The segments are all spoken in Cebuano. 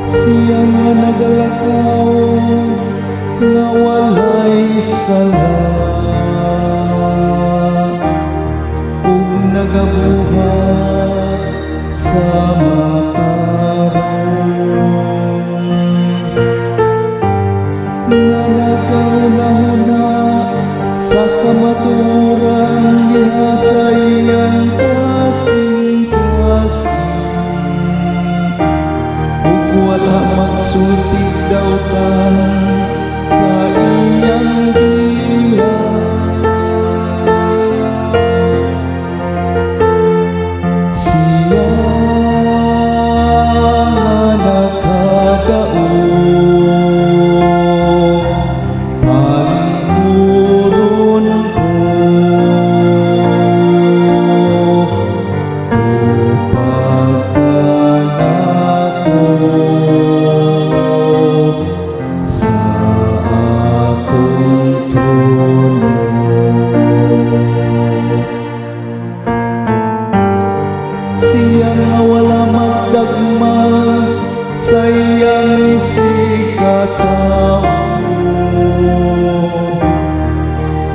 Siya nga nagalakaw nga walay sala ug nagabuhat sa matarong, nga nagahunahuna sa kamatuoran diha sa iyang kasing-kasing ug wala magsulti dautan sa iyang dila. Siya nga nakadaog, palingkuron ko, tupad kanako sa akong trono. Siya nga wala magdagmal sa iyang isigkatawo,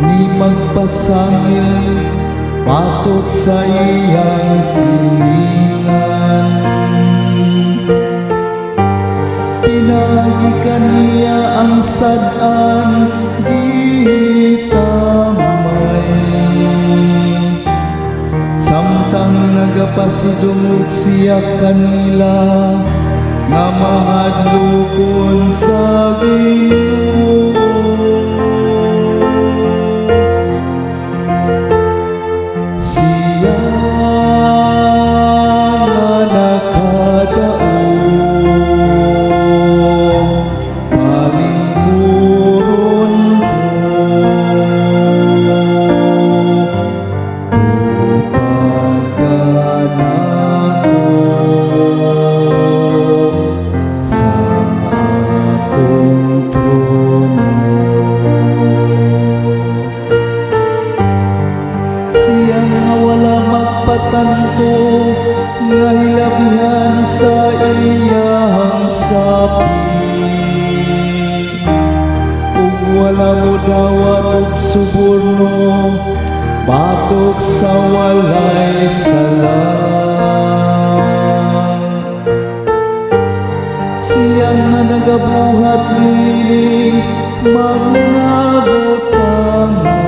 ni magpasangil batok sa iyang silingan. Pinagi kaniya ang sad-an gitamay, samtang nagapasidungog siya kanila nga mahadlokon sa Ginoo. Siya nga nakadaog, palingkuron ko, tupad kanako sa akong trono. Siya nga wala magpatanto nga hilabihan sa iyang sapi ug wala modawat og suborno batok sa walay sala. Siya nga nagabuhat niining mga butanga,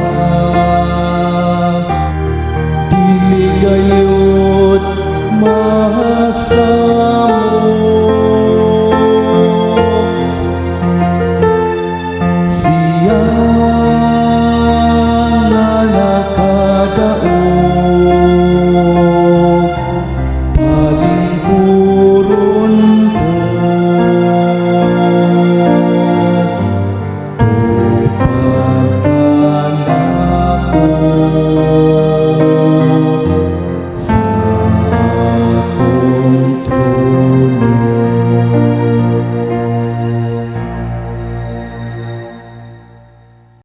dili gayud.